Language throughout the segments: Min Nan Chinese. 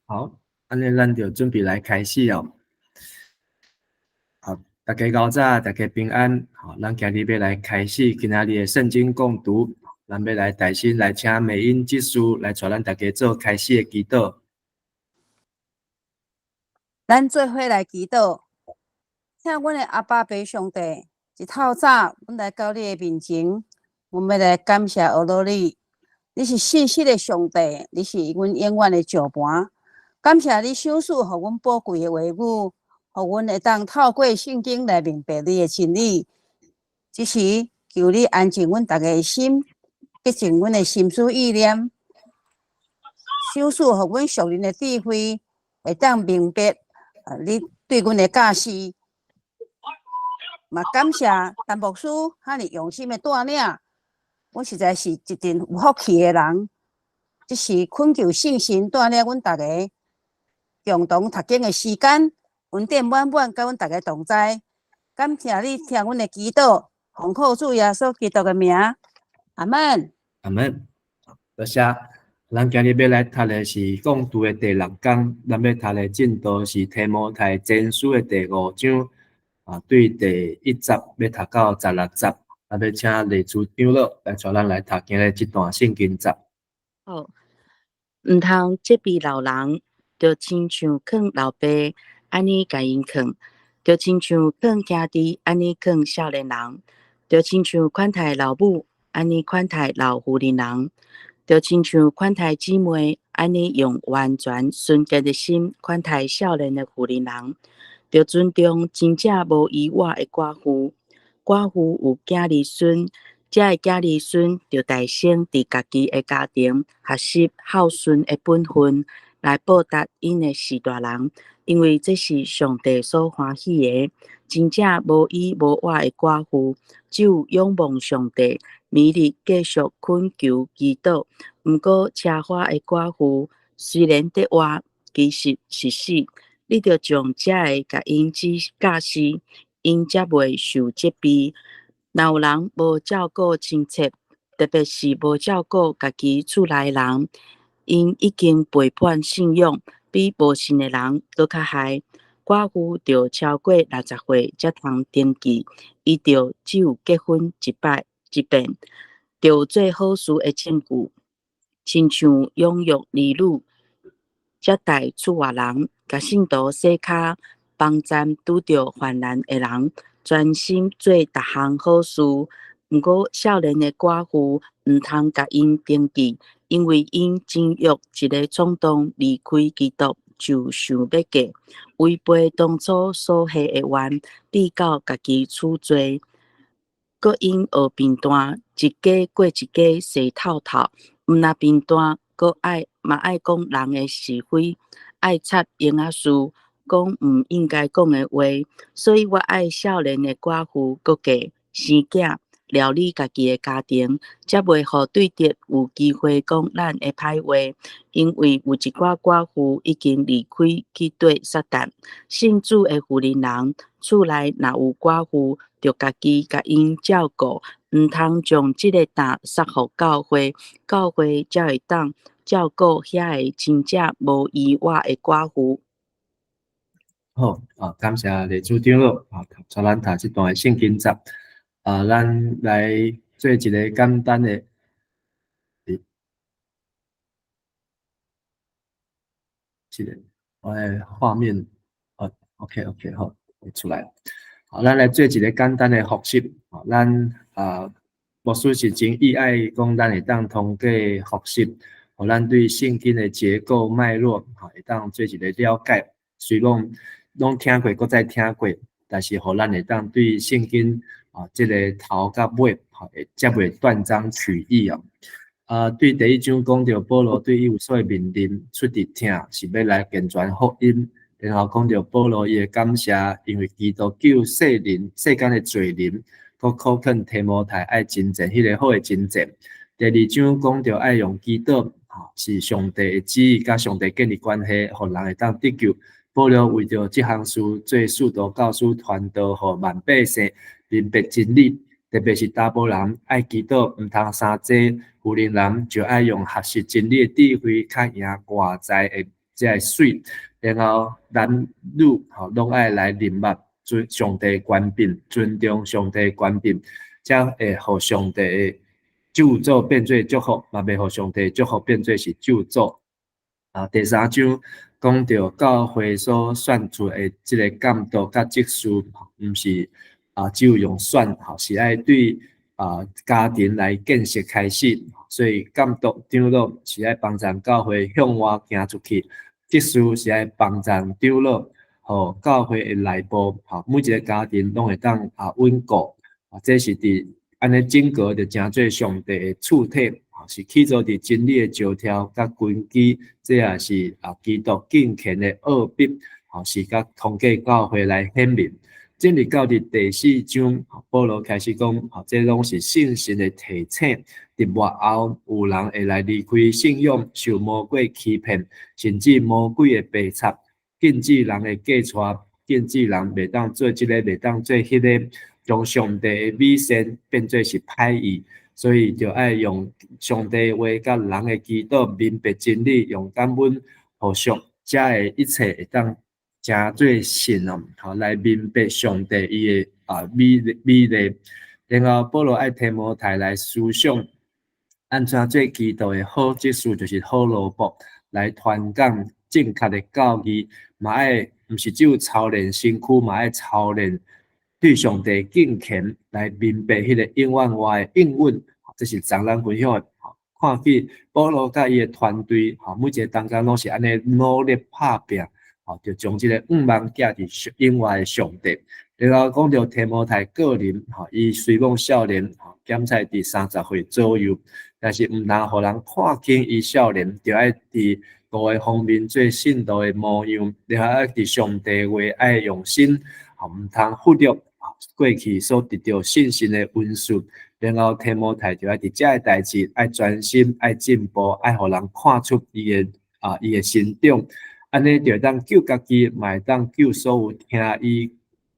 好，按呢咱就準備來開始哦。好，大家𠢕早，大家平安。好，咱今日欲來開始今仔日的聖經共讀。咱欲來代先來請美英執事來帶咱大家做開始的祈禱。咱做伙來祈禱，聽阮的阿爸父上帝，一透早，阮來到你的面前，阮欲來感謝阿羅你，你是信實的上帝，你是阮永遠的石盤。感謝你賞賜予阮寶貴的話語，予阮會當透過聖經來明白你的真理。這時求你安靜阮逐家的心，潔淨阮的心思意念，賞賜予阮屬靈的智慧，會當明白你對阮的教示。嘛感謝陳牧師遐爾用心的帶領，阮實在是一陣有福氣的人。這時懇求聖神帶領阮逐家共同讀經的時間，恩典滿滿，佮阮逐家同在。感謝你聽阮的祈禱，奉靠主耶穌基督的名，阿門。阿門。多謝。咱今日欲來讀的是共讀的第六講，咱欲讀的進度是提摩太前書的第五章，對第一節欲讀到16節。欲請麗珠長老來帶咱來讀今日這段聖經節。好，毋通責備老人，著親像勸老爸按呢共𪜶勸；著親像勸兄弟按呢勸少年人；著親像款待老母按呢款待老婦人人；著親像款待姊妹按呢用完全純潔的心款待少年的婦人人；著尊重真正無遺倚的寡婦。寡婦有囝兒孫，這个囝兒孫著代先佇家己的家庭學習孝順的本分，來報答𪜶的序大人，因為這是上帝所歡喜的。真正無依無倚的寡婦，只有仰望上帝，每日繼續懇求祈禱。毋過奢華的寡婦雖然得活，其實是死。你著將這个共𪜶指教示，𪜶才袂受責備。若有人無照顧親戚，特別是無照顧家己厝內人，𪜶已經背叛信仰，比無信的人閣較害。寡婦著超過60歲才通登記，伊著只有結婚一擺一遍，著有做好事的證據，親像養育兒女、接待厝外人、共聖徒洗跤、幫贊拄著患難的人，專心做逐項好事。毋過少年的寡婦毋通共𪜶登記，因為𪜶情欲一个衝動離開基督，就想欲嫁，違背當初所下的願，至到家己處罪。閣𪜶學貧惰，一家過一家踅透透，毋若貧惰，閣愛嘛愛講人的是非，愛插閒仔事，講毋應該講的話。所以我愛少年的寡婦閣嫁生囝，料理家己的家庭，才袂予對敵有機會講咱的歹話。因為有一寡寡婦已經離開去綴撒旦。信主的婦人人，厝內若有寡婦，著家己共𪜶照顧，毋通將這个擔捒予教會，教會才會當照顧遐个真正無依倚的寡婦。好，感謝麗珠長老，帶咱讀這段的聖經節。咱來做一个簡單的，這个我的畫面，OK，OK，好，出來。好，咱來做一个簡單的複習。咱牧師是真意愛講，咱會當通過複習，予咱對聖經的結構脈絡，會當做一个了解。雖講攏聽過，閣再聽過，但是予咱會當對聖經這个頭佮尾，會才袂斷章取義哦。對第一章講著保羅對以弗所的命令出佇疼，是欲來健全福音。然後講著保羅伊的感謝，因為基督救世人世間的罪人，閣苦勸提摩太愛征戰彼个好的征戰。第二章講著愛用祈禱，是上帝的旨意，佮上帝建立關係，予人會當得救。保羅為著這項事做使徒教師傳道，予萬百姓明白真理。特別是查埔人愛祈禱，毋通三濟；婦人人就愛用學習真理的智慧，較贏外在的這个水，然後男女吼攏愛來認捌尊上帝權柄，尊重上帝權柄，才會予上帝的咒詛變做祝福，嘛袂予上帝祝福變做是咒詛。啊，第三章講著教會所選出的這个監督佮執事，毋是啊只有用選，吼，是愛對啊家庭來建設開始。所以監督長老是愛幫助教會向外行出去，執事是愛幫助長老，予教會的內部，吼，每一个家庭攏會當啊穩固。啊，這是佇按呢整個就成做上帝的賜體，是起造佇真理的石頭佮根基，這也是啊基督敬虔的奧秘，吼，是佮通過教會來顯明。進入到佇第四章，保羅開始講，吼，這攏是聖神的提醒。佇末後有人會來離開信仰，受魔鬼欺騙，甚至魔鬼的白賊，禁止人的過錯，禁止人袂當做這個，袂當做彼个，將上帝的美善變做是歹意，所以就愛用上帝話佮人的祈禱明白真理，用感恩予上，才會一切會當成做信哦，吼來明白上帝伊的啊美美麗。然後保羅愛提摩太來思想，按怎做基督的好執事，就是好奴僕，來傳講正確的教義，嘛愛毋是只有操練身軀，嘛愛操練對上帝敬虔，來明白彼个永遠活的應允。這是昨咱分享的。看見保羅佮伊的團隊，吼，每一个同工攏是按呢努力拍拚，吼，就將這个願望寄佇永活的上帝。然後講著提摩太個人，吼，伊雖罔少年，吼，減菜佇30歲左右，但是毋通予人看輕伊少年，著愛佇五个方面做信徒的模樣，然後愛佇上帝話愛用心，吼，毋通忽略過去所得著信心的恩賜。然後提摩太就愛佇這个代誌愛專心、愛進步、愛予人看出伊的成長，按呢就會當救家己，嘛會當救所有聽伊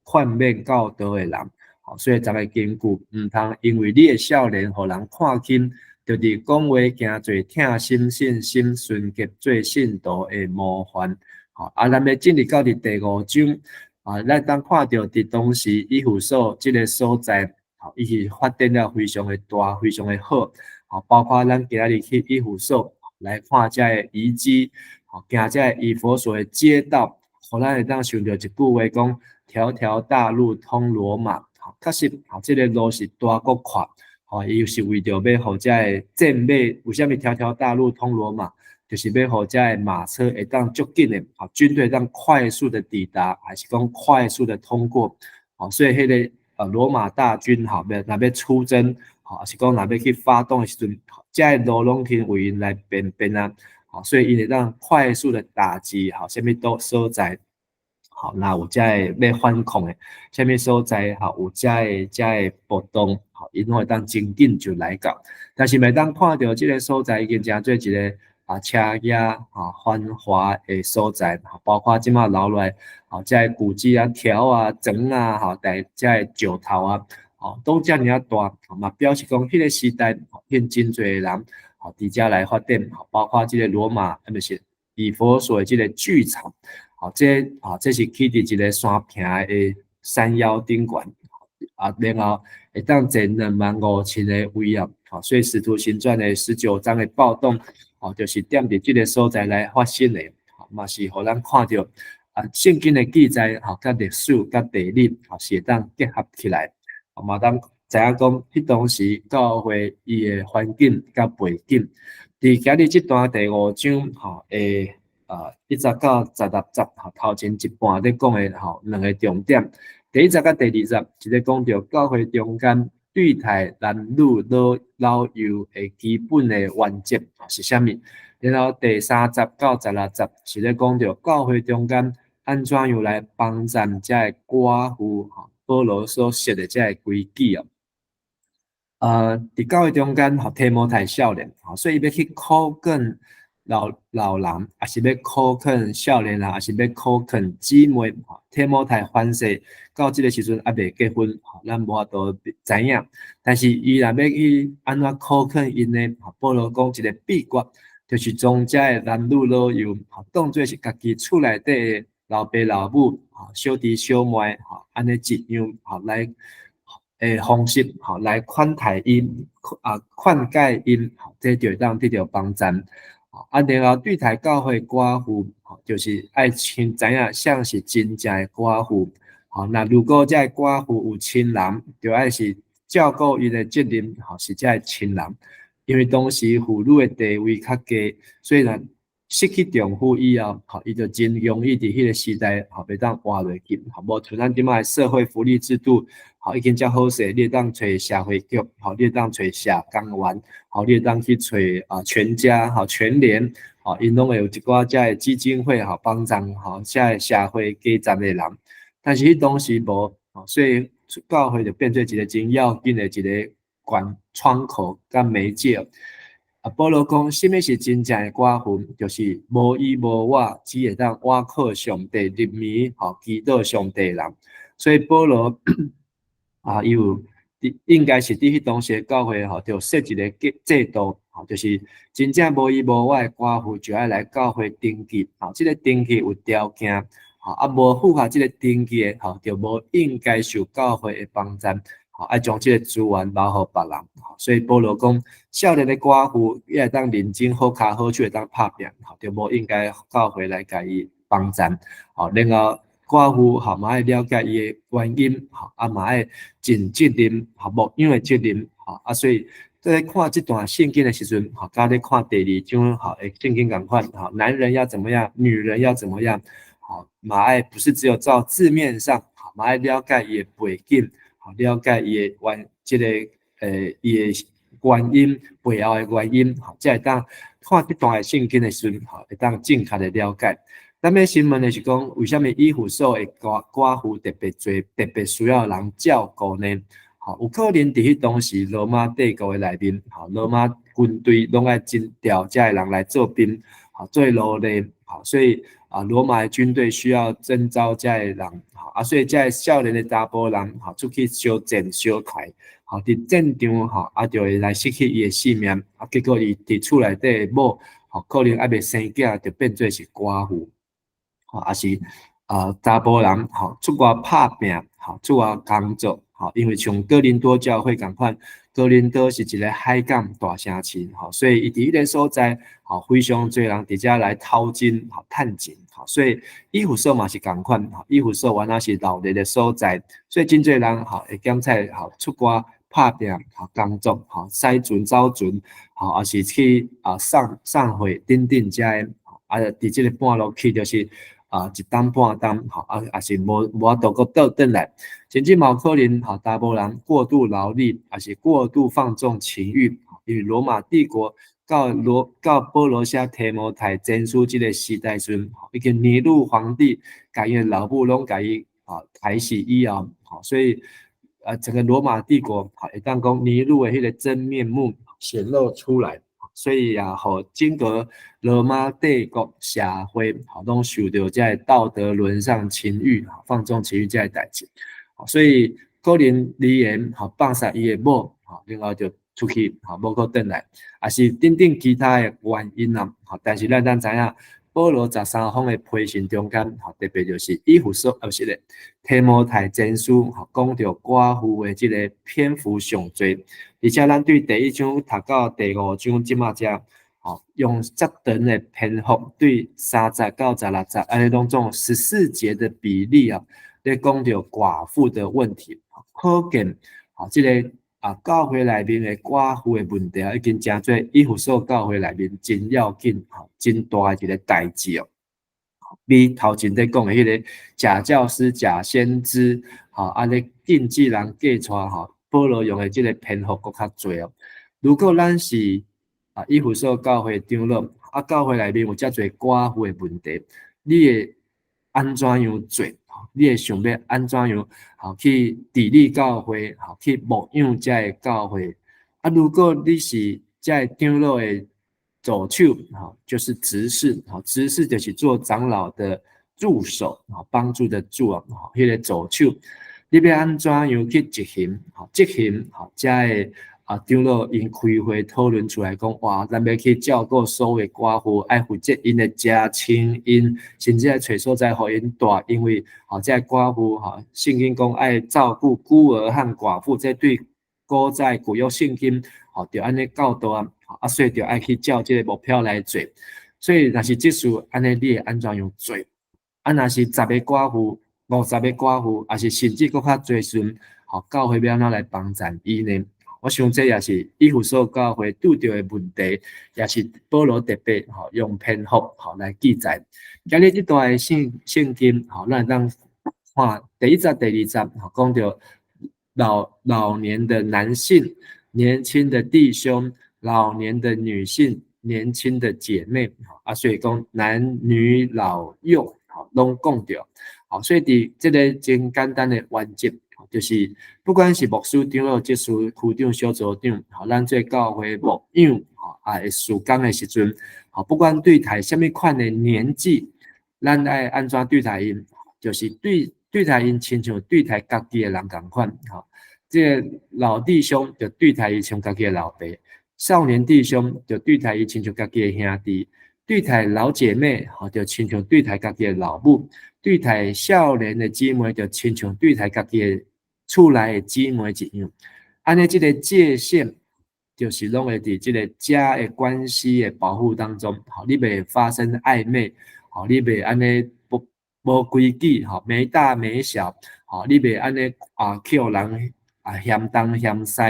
勸勉教導的人。所以逐个根據，毋通因為你的少年，予人看輕，就佇講話行做疼心、信心、純潔做信徒的模範。吼，啊，咱欲進入到佇第五章，啊，咱當看著佇當時以弗所這个所在，吼，伊是發展了非常的大，非常的好。吼，包括咱今仔日去以弗所來看這个遺跡，吼，行這个以弗所的街道，予咱會當想著一句話講：條條大路通羅馬。吼，確實，吼，這个路是大閣闊，吼，伊是為著欲予這个戰馬，為啥物條條大路通羅馬？就是欲予這个馬車會當足緊的，吼，軍隊當快速的抵達，還是講快速的通過？吼，所以彼个羅馬大軍，吼，欲若欲出征，吼，抑是講若欲去發動的時陣，這个路攏去為𪜶來便便啊，吼，所以𪜶會當快速的打擊，吼，啥物都所在，吼，若有這个欲反抗的，啥物所在，吼，有這个活動，吼，𪜶攏會當真緊就來到。但是每當看著這个所在已經成做一个啊奢華啊繁華的所在，包括這馬留落來，吼，這个古蹟啊、柱啊、磚啊，吼，大這个石頭啊，吼，都遮爾仔大，嘛表示講彼个時代，現真濟人，吼，佇遮來發展，包括這个羅馬，啊，毋是以弗所的這个劇場，吼，這啊，這是起佇一个山坪的山腰頂懸，啊，然後會當坐25,000个位啊，吼，所以使徒行傳的19章的暴動，吼，就是踮佇這个所在來發生的，吼，嘛是予咱看著啊，聖經的記載，吼，佮歷史、佮地理，吼，是會當結合起來，嘛當知影講，彼當時教會伊的環境佮背景。佇今日這段第五章，吼，的1節到16節，吼，頭前一半咧講的，吼，兩个重點。第一節佮第二節，是咧講著教會中間對待男女老老幼的基本的原則是啥物？然後第3節到16節是咧講著教會中間按怎樣來幫贊這个寡婦，吼，保羅所設的這个規矩哦。佇教會中間，吼，提摩太少年，吼，所以伊欲去苦勸老老人，抑是欲苦勸少年人，抑是欲苦勸姊妹。吼，提摩太凡勢到這个時陣猶未結婚，吼，咱無法度知影。但是伊若欲去按怎苦勸𪜶呢？保羅講一个秘訣，就是將遮的男女老幼，吼，當做是家己厝內底的老爸老母，吼，小弟小妹，吼，按呢一樣，吼，來的方式，吼，來款待𪜶，啊，勸誡𪜶，這就會當得著幫贊。啊，然後對待教會寡婦，吼，就是愛像知影啥是真正的寡婦。吼，若如果這个寡婦有親人，就愛是照顧𪜶的責任，吼，是這个親人。因為當時婦女的地位較低，所以若失去丈夫以後，吼，伊就真容易佇彼个時代，吼，袂當活落去。吼，無像咱這擺社會福利制度，吼，已經遮好勢，你會當揣社會局，吼，你會當揣社工員，吼，你會當去揣啊全家，吼，全聯，吼，𪜶攏會有一寡遮个基金會，吼，幫助，吼，遮个社會基層的人。但是彼當時無，所以教會就變做一个真要緊的一个管窗口佮媒介。啊，保羅講，啥物是真正的寡婦？就是無依無倚，只會當倚靠上帝入暝，吼，祈禱上帝的人。所以保羅啊，伊有佇應該是佇彼當時的教會吼，就設一个制度，吼，就是真正無依無倚的寡婦，就愛來教會登記，吼，這个登記有條件，吼，啊，無符合這个登記的，吼，就無應該受教會的幫贊。吼，愛將這个資源留予別人。所以保羅講，少年的寡婦也會當認真好跤好手會當拍拚，吼，就無應該教會來共伊幫贊。吼，然後寡婦吼嘛愛了解伊的原因，吼，啊嘛愛盡責任，吼，牧養的責任，吼，啊，所以在看這段聖經的時陣，吼，佮咧看第二章，吼，的聖經仝款，吼，男人要怎麼樣，女人要怎麼樣，吼，嘛愛不是只有照字面上，吼，嘛愛了解伊的背景。了解伊的原，這个，伊的原因背後的原因，吼，才會當看這段的聖經的時陣，吼，會當正確的了解。咱欲先問的是講，為啥物以弗所的寡婦特別濟，特別需要人照顧呢？吼，有可能佇彼當時羅馬帝國的內面，吼，羅馬軍隊攏愛徵調遮的人來做兵，吼，做奴隸，吼，所以啊，羅馬的軍隊需要徵召遮的人，吼，啊，所以遮的少年的查埔人，吼，出去相戰相刣，吼，佇戰場，吼，啊，就會來失去伊的性命，啊，結果伊佇厝內底的某，吼，可能猶未生囝，就變做是寡婦，吼，抑是啊，查埔人，吼，出外拍拚，吼，出外工作，吼，因為像哥林多教會仝款，哥林多是一个海港大城市，吼，所以伊佇彼个所在，吼，非常濟人佇遮來淘金，吼，趁錢，吼，所以以弗所嘛是仝款，吼，以弗所原來是勞力的所在，所以真濟人，吼，會減菜，吼，出外拍拚，吼，工作，吼，駛船走船，吼，抑是去啊送送貨等等遮的，啊，佇這个半路去就是啊一冬半冬，吼，啊，抑是無法度閣倒轉來，甚至嘛有可能，吼，查埔人過度勞力，抑是過度放縱情慾，因為羅馬帝國到保羅寫提摩太前書這个時代時陣，已經尼祿皇帝共伊的老母攏共伊啊刣死以後，吼，所以啊整個羅馬帝國，會當講尼祿的彼个真面目顯露出來，所以也予整個羅馬帝國社會，吼，攏受著這个道德淪喪、情慾放縱情慾這个代誌，所以可能離緣吼放殺伊的某，吼，然後就出去，吼，無閣轉來，抑是等等其他的原因啦，吼，但是咱知影，保羅13封的批信中間，吼，特別就是以弗所，啊，毋是咧，提摩太前書，吼，講著寡婦的這个篇幅上濟，而且咱對第一章讀到第五章這馬遮，吼，用遮長的篇幅，對30到16節，按呢攏總14節的比例啊，咧講著寡婦的問題，可見，吼，這个啊，教會內面的寡婦的問題啊，已經成做以弗所教會內面真要緊、吼，真大的一个代誌哦。比頭前咧講的彼个假教師、假先知，吼，按呢禁止人嫁娶，吼，保羅用的這个篇幅閣較濟哦。如果咱是啊以弗所教會長老，啊教會內面有遮濟寡婦的問題，你會按怎樣做？你會想欲按怎樣，吼，去治理教會，吼，去牧養遮个教會？啊，如果你是遮个長老的助手，吼，就是執事，吼，執事就是做長老的助手，吼，幫助的助啊，吼，彼个助手，你欲按怎樣去執行？吼，執行，吼，遮个啊，長老𪜶開會討論出來講，哇，咱欲去照顧所有寡婦，愛負責𪜶的食穿𪜶，甚至愛揣所在予𪜶蹛，因為吼，這个寡婦吼，聖經講愛照顧孤兒和寡婦，這對古早舊約聖經吼，著按呢教導啊，啊，所以著愛去照這个目標來做。所以若是這事按呢，你會按怎樣做？啊，若是十个寡婦、50个寡婦，抑是甚至閣較濟時陣，吼，教會欲按怎來幫贊伊呢？我想這也是以弗所教會拄著的問題，也是保羅特別吼用篇幅吼來記載。今日這段的聖經吼，咱會當看第一節、第二節吼，講著老年的男性、年輕的弟兄、老年的女性、年輕的姐妹，啊，所以講男女老幼吼攏講著。好，所以佇這个真簡單的原則，就是不管是牧師、長老、執事、區長、小組長，吼，咱做教會牧養，吼啊，事工的時陣，吼，不管對待啥物款的年紀，咱愛按怎對待𪜶，就是對待𪜶親像對待家己的人仝款，吼。這个老弟兄就對待伊像家己的老爸，少年弟兄就對待伊親像家己的兄弟，對待老姐妹，吼，就親像對待家己的老母，對待少年的姊妹，就親像對待家己的厝內的姊妹一樣。按呢，這个界限就是攏會佇這个家的關係的保護當中，吼，你袂發生曖昧，吼，你袂按呢無規矩，吼，沒大沒小，吼，你袂按呢啊，予人啊嫌東嫌西，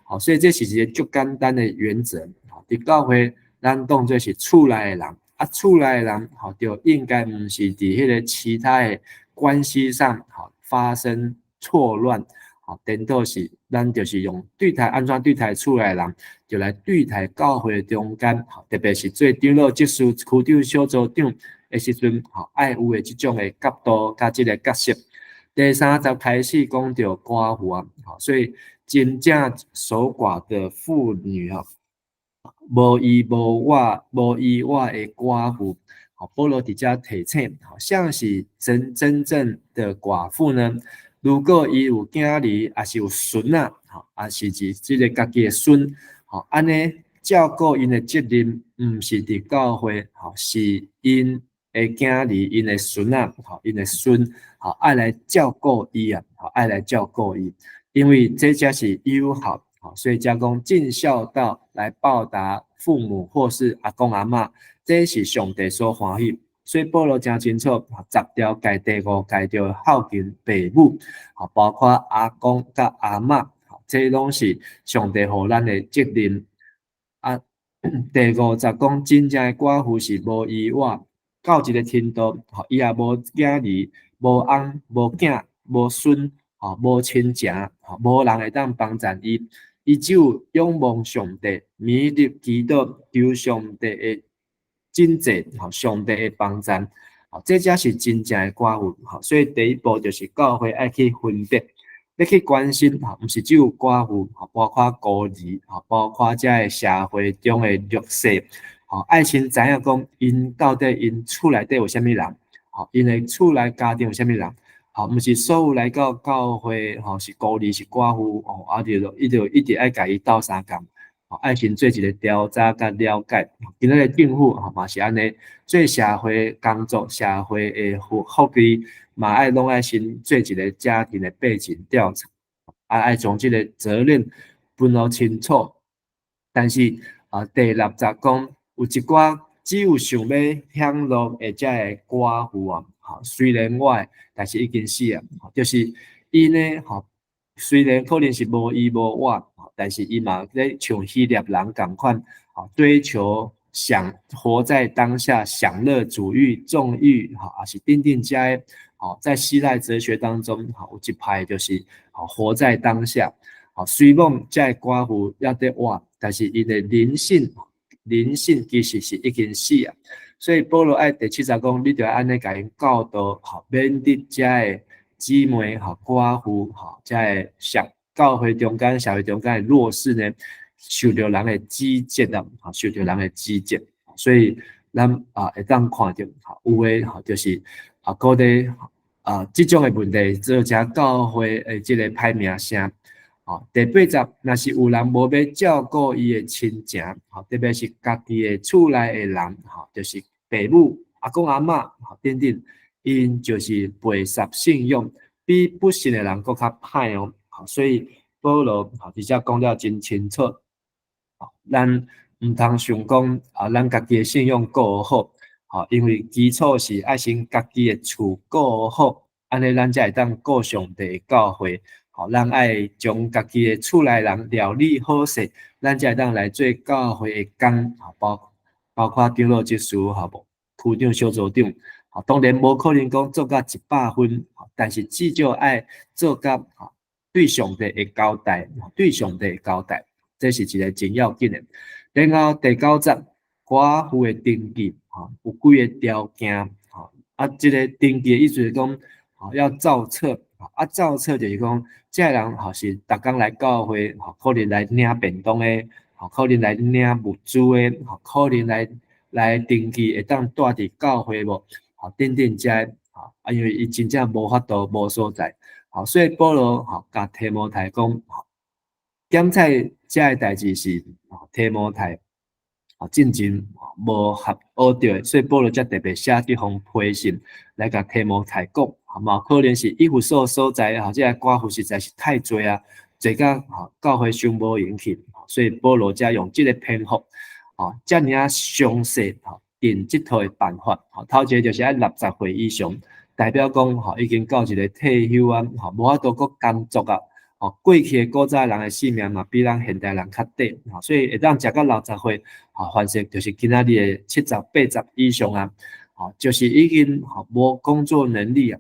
吼，所以這是一個足簡單的原則。佇教會，咱當做是厝內的人，啊，厝內的人，吼，就應該毋是佇彼个其他的關係上，吼，發生錯亂，吼，顛倒是咱就是用對待按怎對待厝內的人，就來對待教會中間，吼，特別是做長老、執事、區長、小組長的時陣，吼，愛有的這種的角度佮這个角色。第三節開始講著寡婦啊，吼，所以真正守寡的婦女吼，無依無倚、無依倚的寡婦，吼，保羅佇遮提醒，吼，啥是真正的寡婦呢？如果伊有囝兒，抑是有孫仔，吼，抑是指這个家己的孫，吼，按呢照顧𪜶的責任，毋是佇教會，吼，是𪜶的囝兒、𪜶的孫仔，吼，𪜶的孫，吼，愛來照顧伊啊，吼，愛來照顧伊，因為這才是有效，吼，所以才講盡孝道來報答父母或是阿公阿嬤，這是上帝所歡喜。所以保羅誠清楚，十條誡第五誡著孝敬父母，吼，包括阿公佮阿嬤，這攏是上帝予咱的責任。啊，第五節講真正的寡婦是無依倚，到一个程度，吼，伊也無囝兒、無翁、無囝、無孫，吼，無親情，吼，無人會當幫贊伊，伊只有仰望上帝，迷入祈禱，求上帝的拯救，吼，上帝的幫贊，吼，這才是真正的寡婦，吼，所以第一步就是教會愛去分別，欲去關心，吼，毋是只有寡婦，吼，包括孤兒，吼，包括這个社會中的弱勢，吼，愛先知影講，𪜶到底𪜶厝內底有啥物人，吼，𪜶的厝內家庭有啥物人，吼，毋是所有來到教會，吼，是孤兒是寡婦，吼，啊，就伊就一直愛共伊鬥相共。愛先做一个調查佮了解。今仔日政府吼嘛是按呢，做社會工作、社會的福利嘛愛攏愛先做一个家庭的背景調查，啊，愛將這个責任分予清楚。但是啊，第六節講有一寡只有想欲享樂的這个寡婦啊，吼，雖然活，但是已經死啊，就是伊呢，吼，雖然可能是無依無倚，但是伊嘛咧像希臘人仝款，吼，追求享活在當下，享樂主義、縱慾，吼，抑是等等遮的，吼，在希臘哲學當中，吼，有一派就是吼活在當下，吼，雖罔這个寡婦猶佇活，但是伊的靈性其實是已經死啊。所以保羅愛第七節講，你著愛按呢共𪜶教導，吼，免得遮个姊妹，吼，寡婦，吼，遮个社教會中間、社會中間的弱勢呢，受著人的指責啊，吼，受著人的指責。所以咱啊會當看著，吼，有的吼就是啊，閣咧啊，這種的問題造成教會的這个歹名聲。吼，第八節，若是有人無欲照顧伊的親情，吼，特別是家己的厝內的人，吼，就是爸母、阿公阿嬤，吼等等，𪜶就是背殺信仰，比不信的人閣較歹哦。所以保羅吼，佇遮講了真清楚，咱毋通想講啊，咱家己的信仰顧好，吼，因為基礎是愛先家己的厝顧好，按呢咱才會當顧上帝的教會。吼，咱愛將家己的厝內人料理好勢，咱才會當來做教會的工，吼，包括長老執事，吼，無區長、小組長，吼，當然無可能講做甲100分，但是至少愛做甲吼對上帝會交代，對上帝會交代，這是一個真要緊的。然後第九節，寡婦的登記，吼，有幾个條件，吼，啊，這个登記的意思是講，吼，要造冊，啊，造冊就是講，這个人吼是逐工來教會，吼，可能來領便當的，吼，可能來領物資的，吼，可能來登記會當蹛佇教會無，吼，等等這，吼，啊，因為伊真正無法度無所在，吼，所以保羅吼共提摩太講，檢採這个代誌是提摩太，吼，進前無合學著，所以保羅才特別寫這封批信來共提摩太講，嘛可能是以弗所所在，吼，這个寡婦實在是太濟啊，濟甲吼教會傷無閒去，所以保羅才用這个篇幅，吼，遮爾仔詳細，吼，定這套的辦法，吼，頭一个就是愛60歲以上，代表講吼已經到一个退休啊，吼，無法度閣工作啊，吼，過去的古早人的性命嘛比咱現代人較短，吼，所以會當食到六十歲，吼，凡是就是今仔日的70、80以上啊，吼，就是已經吼無工作能力啊，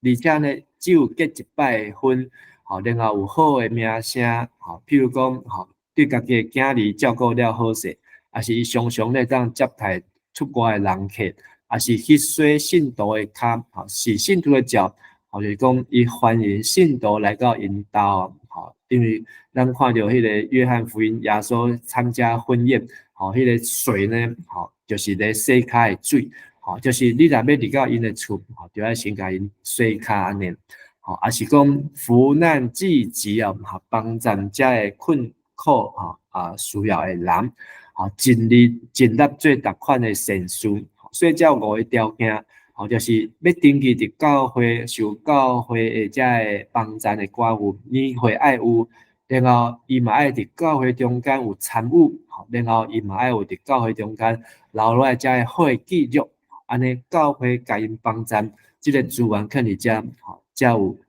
而且呢，只有結一擺婚，吼，然後有好的名聲，吼，譬如講，吼，對家己的囝兒照顧了好勢，抑是伊常常咧當接待出外的人客，抑是去洗信徒的跤，吼，洗信徒的腳，吼，就是講伊歡迎信徒來到𪜶兜，吼，因為咱看著彼個約翰福音，耶穌參加婚宴，吼，彼個水呢，吼，就是咧洗跤的水，吼，就是你若欲入到𪜶的厝，吼，就愛先共𪜶洗跤按呢，吼，抑是講扶難濟疾啊，吼，幫贊遮个困苦吼啊需要的人，吼，盡力盡力做逐款的善事，所以這有五个條件，吼，就是欲登記佇教會受教會的遮个幫贊的寡婦，年歲愛有，然後伊嘛愛佇教會中間有參與，吼，然後伊嘛愛有佇教會中間留落來遮个好的記錄，按呢教會共𪜶幫贊，這个資源囥佇遮，吼，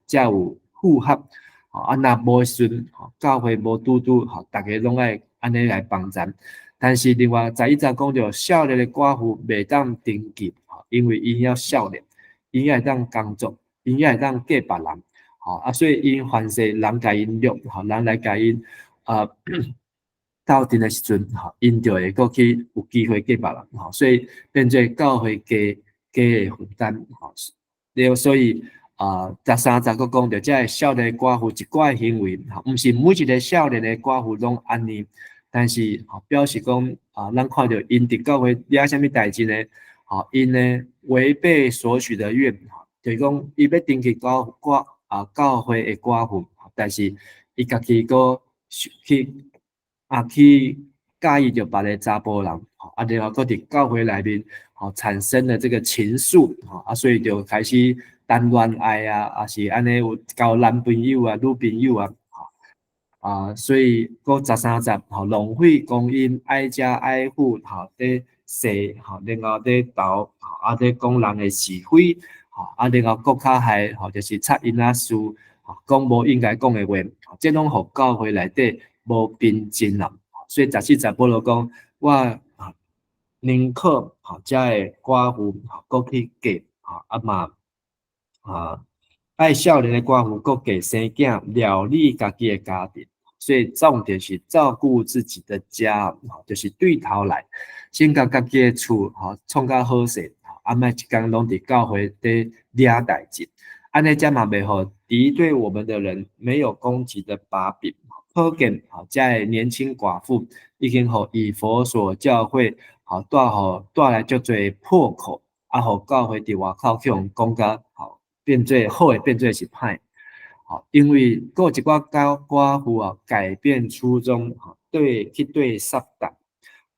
才有符合，吼，啊，若無的時陣，吼，教會無拄拄，吼，逐个攏愛按呢來幫贊。但是另外11節講著少年的寡婦袂當登記，吼，因為𪜶猶少年，𪜶猶會當工作，𪜶猶會當嫁別人，吼，啊，所以𪜶凡勢人共𪜶掠，吼，人來共𪜶啊鬥陣的時陣，吼，𪜶就會閣去有機會嫁別人，吼，所以變做教會加加的負擔，吼，了所以啊，13節閣講著，這个少年寡婦一寡行為，吼，毋是每一个少年的寡婦攏按呢。但是吼，表示講啊，咱看著𪜶佇教會惹啥物代誌呢？吼，𪜶呢違背所許的願，就是講伊欲登記教寡啊教會的寡婦，但是伊家己閣去佮意著別个查埔人，啊，然後閣佇教會內面吼產生了這個情愫，吼啊，所以就開始談戀愛啊，抑是按呢有交男朋友啊、女朋友啊。啊，所以閣13節，吼，浪費光陰，愛食愛喝，吼，佇踅，吼，然後佇鬥，啊，佇講人的是非，吼，啊，然後閣較害，吼，就是插𪜶仔事，吼，講無應該講的話，這攏予教會內底無平靜啊。所以14節保羅講，我啊寧可吼遮个寡婦吼閣去嫁，吼啊嘛啊愛少年的寡婦閣嫁生囝，料理家己的家庭。所以重點是照顧自己的家，就是對頭來，先共家己的厝吼創較好勢，啊莫一工攏佇教會佇惹代誌，按呢才嘛袂予敵對我們的人沒有攻擊的把柄。可見吼，遮个年輕寡婦已經予以弗所教會吼帶來足濟破口，啊，予教會佇外口去予人講甲吼變做好的變做是歹。好，因為閣有一寡寡婦啊，改變初衷，對去對撒旦，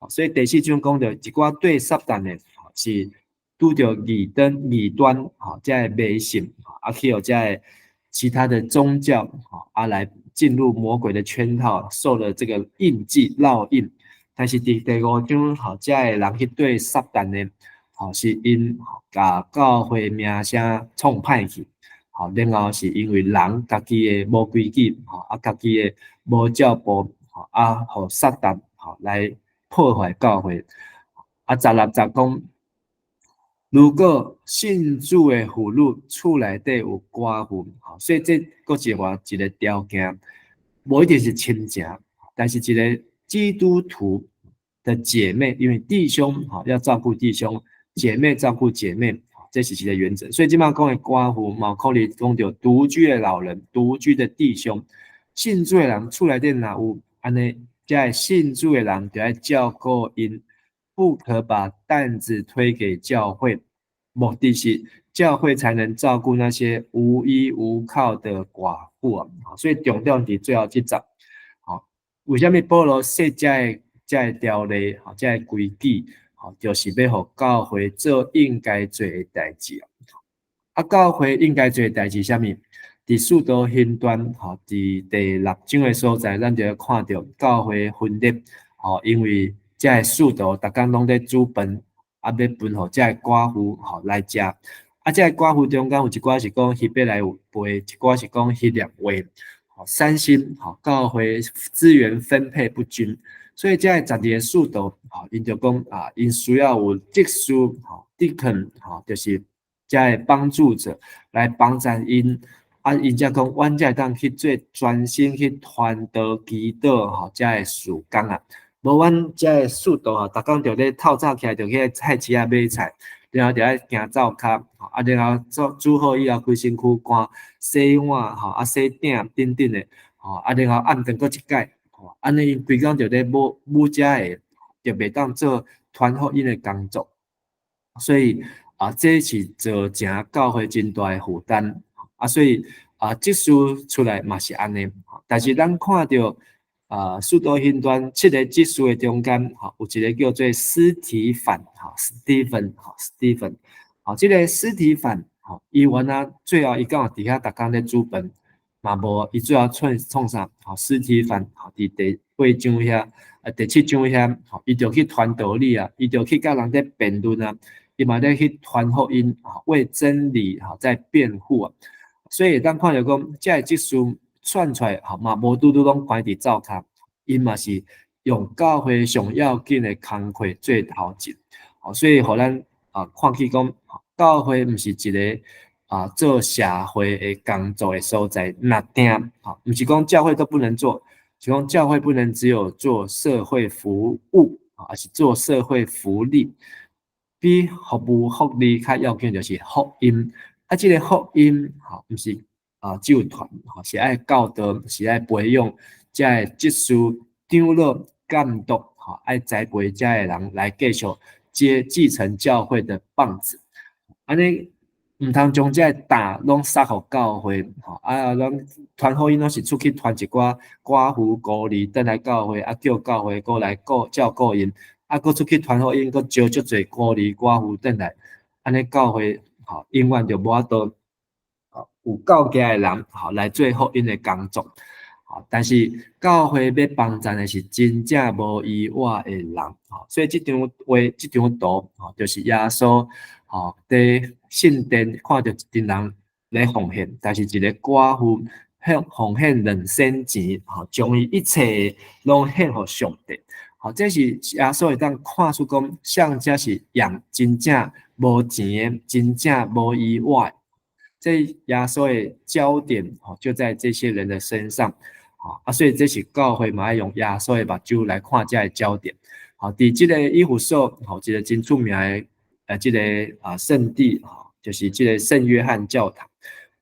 所以第四章講著一寡對撒旦的，是拄著異端異端，吼，這个迷信，啊去予這个其他的宗教，啊來進入魔鬼的圈套，受了這個印記烙印。但是佇第五章，吼，這个人去對撒旦的，吼，是𪜶共教會名聲創歹去，吼，然後是因為人家己的無規矩，吼，啊家己的無照顧，吼，啊予撒旦吼來破壞教會。啊，16節講，如果信主的婦女厝內底有寡婦，吼，所以這閣是話一個條件，無一定是親情，但是一個基督徒的姐妹，因為弟兄吼要照顧弟兄，姐妹照顧姐妹，這是一個原則。所以這擺講的寡婦，嘛可能講著獨居的老人、獨居的弟兄，信主的人厝內底若有按呢，這个信主的人就愛照顧𪜶，不可把擔子推給教會，目的是教會才能照顧那些無依無靠的寡婦啊。所以重點佇最後這節，吼，為啥物保羅設這个這个條例，吼，這个規矩，吼，就是欲予教會做應該做的代誌。啊，教會應該做的代誌啥物？佇使徒行傳，吼，佇第六章的所在，咱就會看著教會分裂，吼，因為這个使徒逐工攏咧煮飯，啊，欲分予這个寡婦吼來食。啊，這个寡婦中間有一寡是講希伯來話，一寡是講希臘話，吼，三心，吼，教會資源分配不均，所以這个12個使徒，吼，𪜶就講啊，𪜶需要有執事，吼，deacon，吼，就是這个幫助者來幫贊𪜶。啊，𪜶才講，阮才會當去做專心去傳道祈禱，吼，這个事工啊。無阮這个使徒吼，逐工就咧透早起來就去菜市仔買菜，然後就愛行灶跤，啊，然後做煮好以後，規身軀汗，洗碗，吼，啊，洗鼎等等的，吼，啊，然後暗頓閣一擺，吼，按呢𪜶規工就咧舞舞遮个，就袂當做傳福音的工作。所以啊，這是造成教會真大的負擔。啊，所以啊，執事出來嘛是按呢。但是咱看著啊，使徒行傳七個執事的中間，吼，有一個叫做司提反，吼，Stephen，吼，Stephen，吼，這個司提反，吼，伊原來最後伊敢有佇遐逐工咧煮飯，嘛無，伊最後創創啥？吼，司提反，吼，佇第八章遐，啊，第七章遐，吼，伊就去傳道理啊，伊就去佮人咧辯論啊，伊嘛咧去傳福音，為真理，吼，在辯護啊。所以咱看著講，這个執事選出來，吼嘛無拄拄攏關佇灶跤，𪜶嘛是用教會上要緊的工課做頭前，吼，所以予咱啊看見講，教會毋是一個啊做社會的工作的所在，若定吼，毋是講教會都不能做，是講教會不能只有做社會服務，而是做社會福利，比服務福利較要緊就是福音。啊，這個福音吼，毋是啊只有傳，吼是愛教導，是愛培養遮个執事、長老、監督，吼愛栽培遮個人來繼續接繼承教會的棒子。按呢，毋通將這個擔攏捒予教會，吼啊，咱傳福音攏是出去傳一寡寡婦孤兒轉來教會，啊叫教會閣來顧照顧𪜶，啊閣出去傳福音，閣招足濟孤兒寡婦轉來，按呢教會吼永遠就無法度有夠額的人吼來做福音的工作。吼，但是教會欲幫贊的是真正無依倚的人，吼，所以這張畫、這張圖，吼，就是耶穌吼佇聖殿看著一群人咧奉獻，但是一个寡婦獻奉獻2仙錢，吼，將伊一切攏獻予上帝，吼，這是耶穌會當看出講，啥才是用真正無錢的、真正無依倚的，這耶穌的焦點，吼，就在這些人的身上。啊，所以這是教會嘛愛用耶穌的目睭來看這个焦點。好，佇這个以弗所，吼，一個真出名的，這個啊聖地，吼，就是這個聖約翰教堂。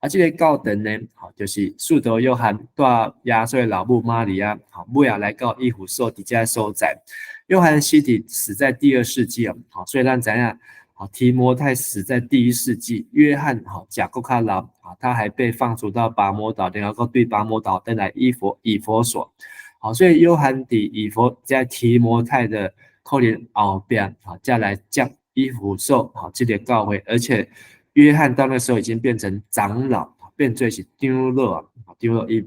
啊，這個教堂呢，吼，就是使徒約翰帶耶穌的老母瑪利亞，吼，尾仔來到以弗所佇這个所在。約翰死佇死在第二世紀哦，吼，所以咱知影，好，提摩太死在第一世紀，約翰吼食閣較老啊，他還被放逐到拔摩島，然後閣對拔摩島轉來以弗所。好，所以約翰佇以弗在提摩太的可能後壁，好，才來接以弗所，好，這個教會，而且約翰到那時候已經變成長老，變做是長老啊，長老伊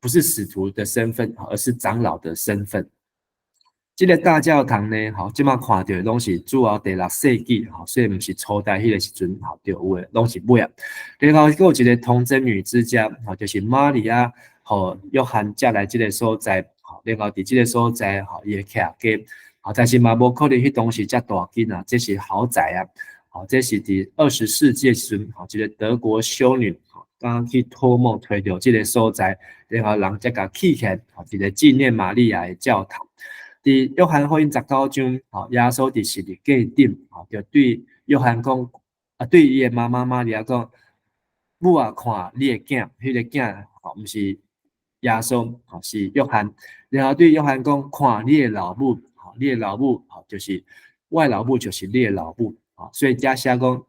不是使徒的身份，而是長老的身份。這個大教堂呢，吼，這馬看著攏是主後第六世紀，吼，所以毋是初代彼個時陣，吼，就有的，攏是尾啊。然後閣有一個童貞女之家，吼，就是瑪利亞予約翰接來這個所在，吼，然後佇這個所在，吼，伊會徛家，吼，但是嘛無可能彼當時遮大間啊，這是豪宅啊，吼，這是佇20世紀的時陣，吼，一個德國修女，吼，剛去託夢提著這個所在，然後人才共起起來，吼，一個紀念瑪利亞的教堂。佇約翰福音19章，吼，耶穌佇十字架頂，吼，就對約翰講，啊，對伊的媽媽瑪利亞講：母啊，看你的囝，彼個囝，吼，毋是耶穌，吼，是約翰。然後對約翰講：看你的老母，吼，你的老母，吼，就是我的老母，就是你的老母，吼，所以遮寫講，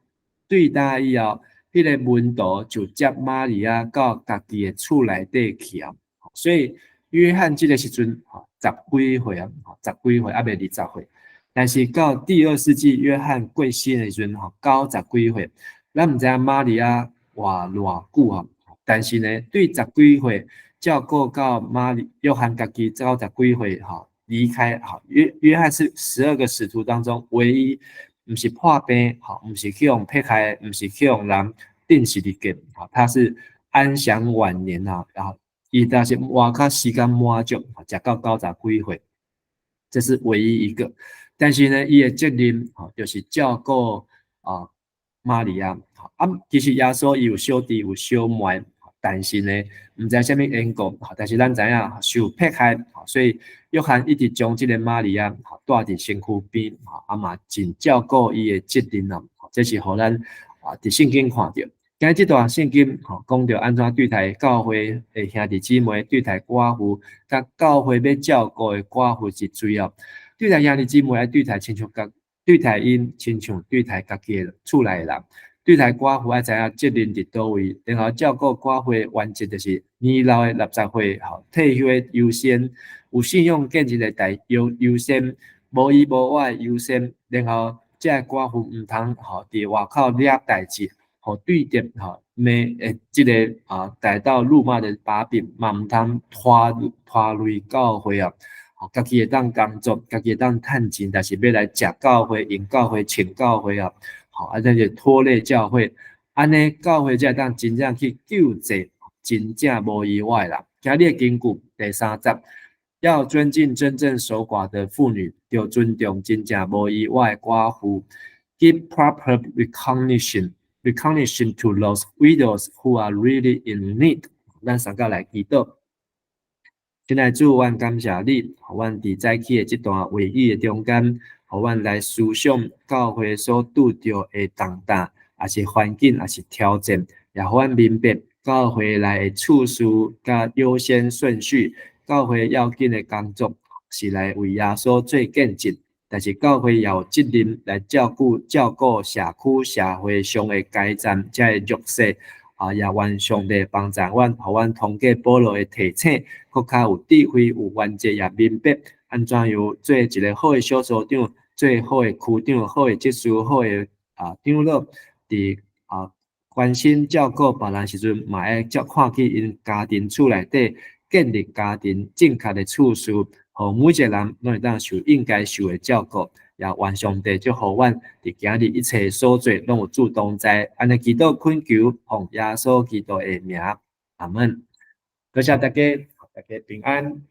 對今以後，彼個門徒就接瑪利亞到家己的厝內底去啊。所以約翰這個時陣，吼，十幾歲啊，十幾歲，猶未20歲。但是到第二世紀，約翰過身的時陣，吼，90幾歲。咱毋知影瑪利亞活偌久啊，但是呢，對十幾歲照顧到瑪利約翰家己九十幾歲，吼，離開，吼，約翰是12個使徒當中唯一毋是破病，吼，毋是去予迫害，毋是去予人釘十字架，吼，他是安享晚年啊，然後伊但是活較時間滿足，食到90幾歲，這是唯一一個。但是呢，伊的責任吼，就是照顧啊瑪利亞。啊，其實耶穌伊有小弟有小妹，但是呢，毋知啥物緣故，但是咱知影受迫害，所以約翰一直將這個瑪利亞帶佇身軀邊，啊嘛盡照顧伊的責任啊。這是予咱啊佇聖經看著。今日這段聖經吼，講著按怎對待教會的兄弟姊妹，對待寡婦，佮教會欲照顧的寡婦是重要。對待兄弟姊妹愛對待親像家，對待𪜶親像對待家己的厝內的人。對待寡婦愛知影責任佇佗位，然後照顧寡婦的原則就是年老的60歲吼退休的優先，有信用見證的大優先，無依無倚的優先，然後這个寡婦毋通吼佇外口惹代誌，予對敵吼罵誒，這个啊逮到辱罵的把柄，嘛毋通拖累教會啊。家己會當工作，家己會當趁錢，但是欲來食教會、用教會、穿教會啊，吼，啊，這就拖累教會，按呢教會才會當真正去救濟真正無依無倚的人。今日的金句第三節，要尊敬真正守寡的婦女，著尊重真正無依無倚的寡婦。Give proper recognition to those widows who are really in need。咱三個來祈禱。親愛主，阮感謝你，予阮佇早起的這段話語的中間，予阮來思想教會所拄著的重擔，抑是環境，抑是挑戰，也予阮明白教會內的次序佮優先順序，教會要緊的工作是來為耶穌做見證，但是教會也有責任來照顧社區社會上的階層，這个弱勢。啊！也願上帝幫助阮，予阮通過保羅的提醒，閣較有智慧、有原則，也明白按怎樣做一个好的小組長、做好的區長、好的執事、好的啊長老，佇啊關心照顧別人時陣，嘛愛照看見𪜶家庭厝內底建立家庭正確的次序，予每一個人攏會當受應該受的照顧。也願上帝祝福阮佇今日一切所做，攏有主同在。按呢祈禱懇求，奉耶穌基督的名，阿門。多謝大家，大家平安。